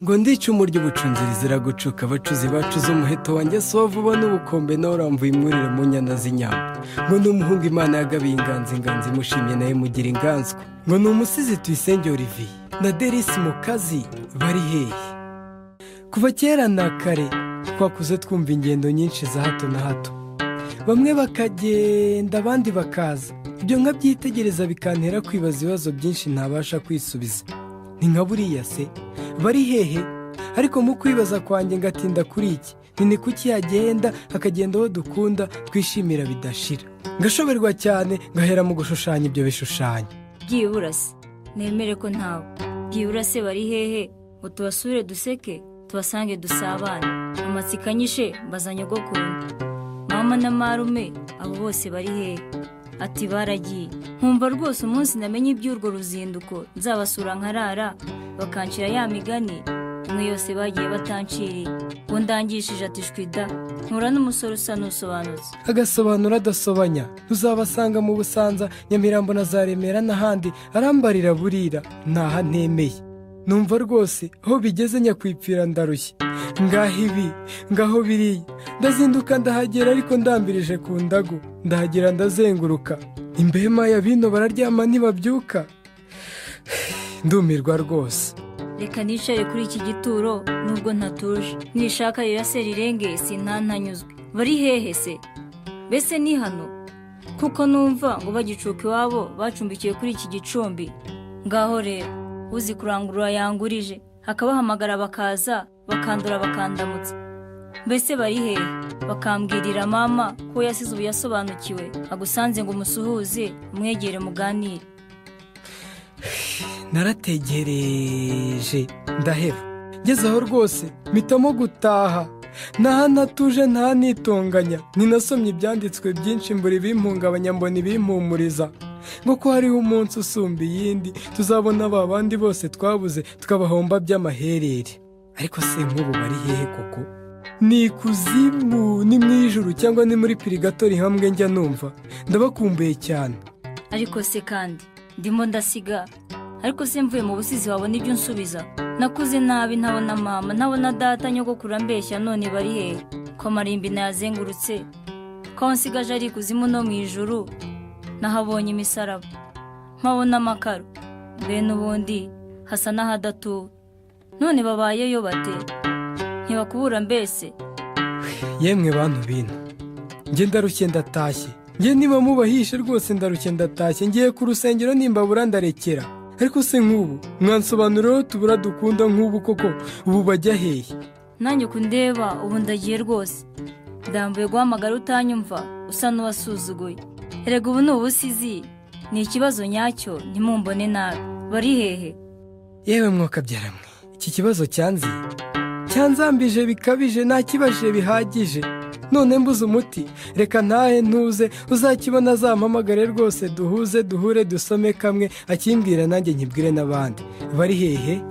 Ngo ndica umuryo ubucunzi rizira gucuka, abacuzi bacuze umuheto wanjye so vuba n'ubukombe, nawe uramvuye imwurire mu nyana z'inyambo. Ngo ni umuhungu Imana yagabiye inganzo, inganzo imushimye nawe mugira inganzwa. Ngo ni umusizi Tuyisenge Olivier na Derisi Mukazi, bari hehe? Kuva kera na kare twakuze twumva ingendo nyinshi za hato na hato, bamwe bakagenda abandi bakaza. Ibyo nkabyitegereza bikantera kwibaza ibibazo byinshi ntabasha kwisubiza. Ni nka buriya se bari hehe? Ariko mu kwibaza kwanjye ngatinda kuri iki: ni kuki yagenda hakagenda uwo dukunda twishimira bidashira? Ngashoberwa cyane, ngahera mu gushushanya ibyo bishushanyo. Byibura se nemere ko ntawe. Byibura se bari hehe ngo tubasure, duseke, tubasange, dusabane? Amatsiko anyishe, mbaza nyogokuru, mama na marume, abo bose bari hehe? Ati baragiye. Nkumva rwose umunsi namenye iby'urwo ruzinduko nzabasura, nkarara, bakancira ya migani imwe yose bagiye batanciriye. Ngo ndangishije ati shwida, mpura n'umusore usa n'usobanutse. Agasobanura adasobanya: ntuzabasanga mu Busanza, Nyamirambo na za Remera n'ahandi. Arambarira burira, ntaha ntemeye. Numva rwose aho bigeze nyakwipfira, ndarushye. Ngaho ibi, ngaho biriya, ndazinduka ndahagera, ariko ndambirije ku ndagu. Ndahagera, ndazenguruka, imbema ya bino bararyama ntibabyuka. Ndumirwa rwose. Reka nicare kuri iki gituro nubwo ntatuje. Nishaka rirase rirenge, sintantanyuzwe. Bari hehe se? Mbese ni hano? Kuko numva ngo bagicuka iwabo bacumbikiwe kuri iki gicumbi. Ngaho rero uzi kurangurura yangurije, akabahamagara bakaza, bakandura, bakandamutsa. Mbese bari hehe? Bakambwirira mama ko yasize ubu yasobanukiwe, agusanze ngo umusuhuze, umwegere, muganire. Narategereje ndaheba. Ngeze aho rwose mpitamo gutaha. Nta natuje, nta nitonganya, ninasomye ibyanditswe byinshi, mbura ibimpungabanya, mbona ibimpumuriza, ngo ko hariho umunsi usumba iyindi tuzabona ba bandi bose twabuze, tukabahomba by'amaherere. Ariko se nk'ubu bari hehe koko? Ni ikuzimu, ni mu ijuru, cyangwa ni muri purigatori hamwe njya numva? Ndabakumbuye cyane. Ariko se kandi ndimo ndasiga. Ariko se mvuye mu busizi wabona ibyo unsubiza? Nakuze nabi, ntabona mama, ntabona data, nyogokuru ambeshya. None bari hehe ko amarimbi nayazengurutse, ko aho nsigaje ari ikuzimu no mu ijuru? Nahabonye imisaraba, mpabona amakaro, bene ubundi hasa n'ahadatuwe. None babayeyo bate? Ntibakubura mbese? Yemwe bantu bino, njye ndarushye, ndatashye. Njye niba mubahishe rwose, ndarushye, ndatashye. Ngiye ku rusengero, nimbabura ndarekera. Ariko se nk'ubu mwansobanuriraho tubura dukunda nk'ubu koko ubu bajya hehe? Nanjye kundeba ubu ndagiye rwose. Ndambuye guhamagara utanyumva, usa n'uwasuzuguye. Erega ubu ni ubusizi, ni ikibazo nyacyo, ntimumbone nabi. Bari hehe? Yewe mwokabyara mwe, iki kibazo cyanziye, cyanzambije bikabije, ntakibajije bihagije, none mbuze umuti. Reka ntahe ntuze, uzakibona azampamagare rwose, duhuze, duhure, dusome kamwe, akimbwira nanjye nkibwire n'abandi. Bari hehe?